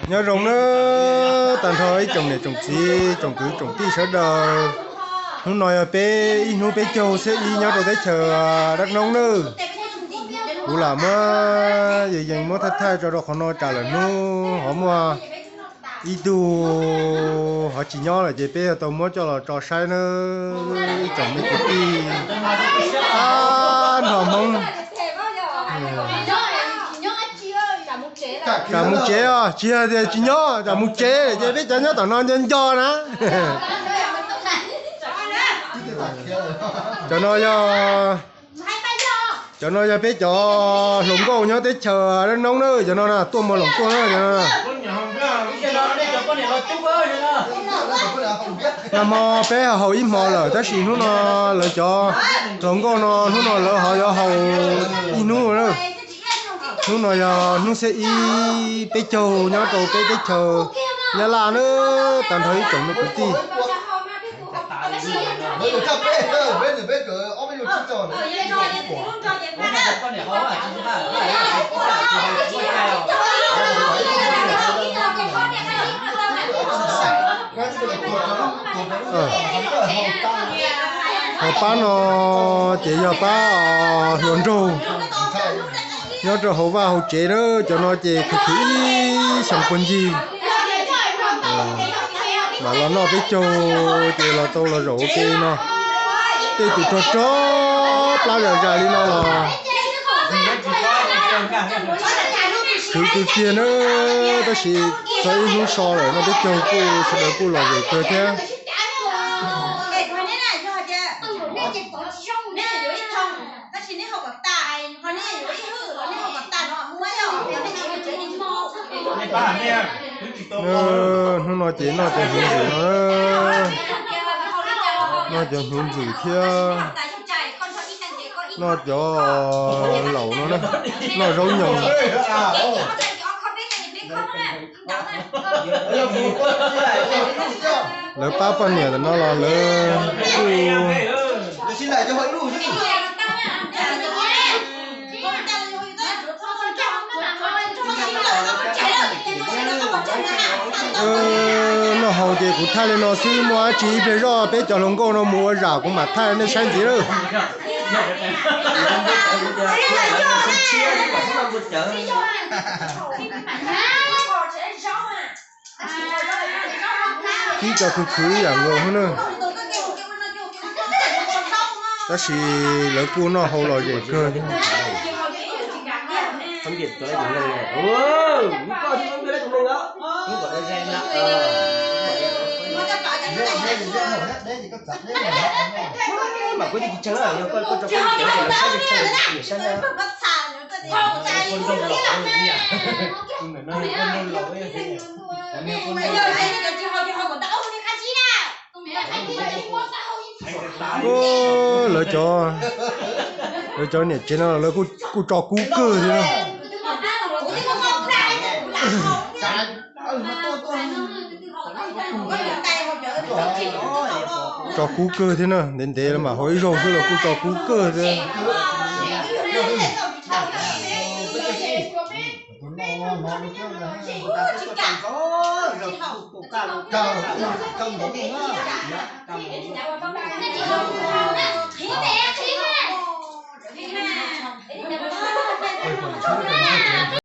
Nyob zoo nawb, tag nrho ib tsoom niam tsoom txiv tsoom kwv tsoom tij sawv daws. Hnub no yog peb ib hnub peb caug xiab ib nyob rau teb chaws Dab Noob nawb. Kuv lam muab yees yees muab thaij thaij tso rau qhov no tsam lwm hnub ho muaj ib tug ho tsis nyob lawm ces peb yuav tau muab coj los tso saib nawb ib tsoom me kwv tij. Ab, nrog Hmoob. Tsam mus tsev os, tsis yog tias tsis nyob, tsam mus tsev ces peb cov nyob tom no nco nco na. Cov no yog, cov no yog peb cov hluas nkauj nyob teb chaws Dab Noob na, cov no na tuaj muag loos tuaj na, cov no na. Nag hmo peb haus ib hmo lawm tab sis hnub no lawv cov hluas nkauj no hnub no lawv ho yuav haus ib hnub na. Hnub no yog hnub xiab ib peb caug nyob rau peb teb chaws Nyab Laj na, tag nrho ib tsoom me kwv tij. Ho pab no ces yog pab hluas nraug nyob rau hauv vaj hauv tsev na, cov no ces khwv khwv ib xyoos puag ncig mam los noj peb caug ces los tau los zaum ua ke no. Tej tus rog rog plab zam zam li no los khwv khwv kiag na, tab sis txog ib hnub so lawm no peb caug kuj sawv daws kuj lom zem kawg thiab. Hnub no ces noj cov hnyuv ntxwm no, noj cov hnyuv ntxwm thiab noj cov laus no na, noj zaub nyoos. Lawv pab poj niam ntawm no los lawv kuj noj haus ces kuv thaij li no xwb, muaj dab tsi ib pliag zoj peb cov hluas nkauj no mus ua zam kuv mam thaij nej saib ntxiv lawm. Ib co khwv khwv ib yam nkaus xwb na. Tab sis lawv kuj noj haus lom zem kawg. Lawv cov, lawv cov niam tsev no lawv kuj tso kub kawg thiab na. Tso kub kawg thiab na, ntev ntev los mam haus ib zaug xwb los kuj tso kub kawg thiab.